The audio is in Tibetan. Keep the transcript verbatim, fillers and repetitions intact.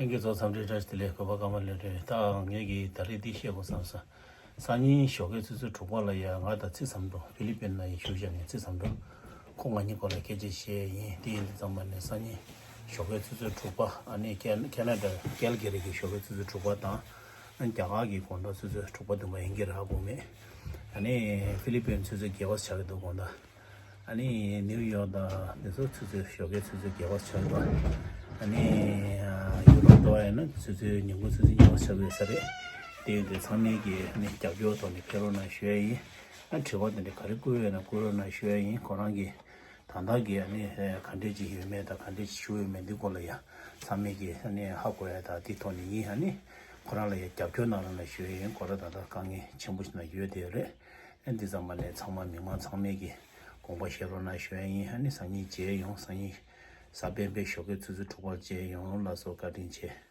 ལྷན་རྒྱས་ཚོ་འཚམས་འདྲི་བཀྲ་ཤིས་བདེ་ལེགས། གུས་པ་ཀརྨ་ལེགས་གྲུབ། ད་ངས་ཀྱིས་ད་རེས་འདི་བཤད་དགོས་བསམ་སོང་། སང་ཉིན་ཞོགས་ཀའི་ཆུ་ཚོད་དྲུག་པ་ལ་ཡ་ང་དང་ཚེ་བཟང་སྒྲོལ་ཕི་ལི་པིན་ན་ཡ་བཞུགས་བཞག་ནས། ཚེ་བཟང་སྒྲོལ་ཁོ་ང་གཉིས་སྐོར་ལ་སྐད་ཆ་བཤད་ཡིན། དེ་ཡིན་དུས་ཙམ་པ་ནས་སང་ཉིན་ཞོགས་ཀའི་ཆུ་ཚོད་དྲུག་པ། ཨ་ནི་ཁེ་ཁེ་ན་ཌ་ཀལ་གྷི་རི་གི་ཞོགས་ཀའི་ཆུ་ཚོད་དྲུག་པ་དང་། ཨ་རྒྱ་གར་གྱི་དགོང་དྲོ་ཆུ་ཚོད་དྲུག་པ་བདུན་པ་ཡིན་གྱི་རེད། ཧ་གོ་མེད། ཨ་ནི་ཕི་ལི་པིན་ཆུ་ཚོད་བརྒྱད་པ་ཆགས་ཀྱི་འདུག་དགོང་དག་ཨ་ནི་ནིའུ་ཡོག་དང་འདི་ཚོ་ཆུ་ཚོད་ཞོགས་ཀའི་ཆུ་ཚོད་བརྒྱད་པ་ཆགས་པ། ཨ་ནི་ཡུ་རོབ་འགྲོ་བ་ཡིན་ན་ཆུ་ཚོད་ཉིན་གུང་ཆུ་ཚོད་གཉིས་པ་ཆགས་ཡོད་ས་རེད། དེ་ཡིན་དུས་ཚང་མས་ཀྱིས་ཨ་ནི་རྒྱབ་སྐྱོར་ཐོག་ནས་ཕེབས་རོགས་གནང་ཞུ་ཡ་ཡིན། ཨ་དྲི་བ་དེ་འདྲ་ག་རེ་བསྐུར་ཡོད་ན་བསྐུར་རོགས་གནང་ཞུ་ཡ་ཡིན། ཁོ་རང་གིས་ད་ལྟ་གི་ཨ་ནི་ག་འདྲས་ཅིག་ཡོད་མེད་དང་ག་འདྲས་ཅིག་ཞུ་ཡོད་མེད་འདི་སྐོར་ལ་ཡ་ཚང་མས་ཀྱིས་ཨ་ནི་ཧ་གོ་ཡ་དང་འདི་ཐོག་ནས་ཡིན། ཨ་ནི་ཁོ་རང་ལ་ཡ་རྒྱབ་སྐྱོར་གནང་རོགས་གནང་ཞུ་ཡ་ཡིན། ཁོ་རང་ད་ལྟ་དཀའ་ངལ་ཆེན་པོ་ཞིག་ནང་ཡོད་དེ་རེད། ཨ་འདི་ཙམ་པ་ནས་ཚང་མ་མི་མང་ཚང་མས་ཀྱིས་དགོངས་པ་བཞེས་རོགས་གནང་ཞུ་ཡ་ཡིན། ཨ་ནི་སང་ཉིན་མཇལ་ཡོང་། སང་ཉིན་གཟའ་སྤེན་པའི་ཞོགས་ཀའི་ཆུ་ཚོད་དྲུག་པར་མཇལ་ཡོང་། ལགས་སོ། བཀའ་དྲིན་ཆེ།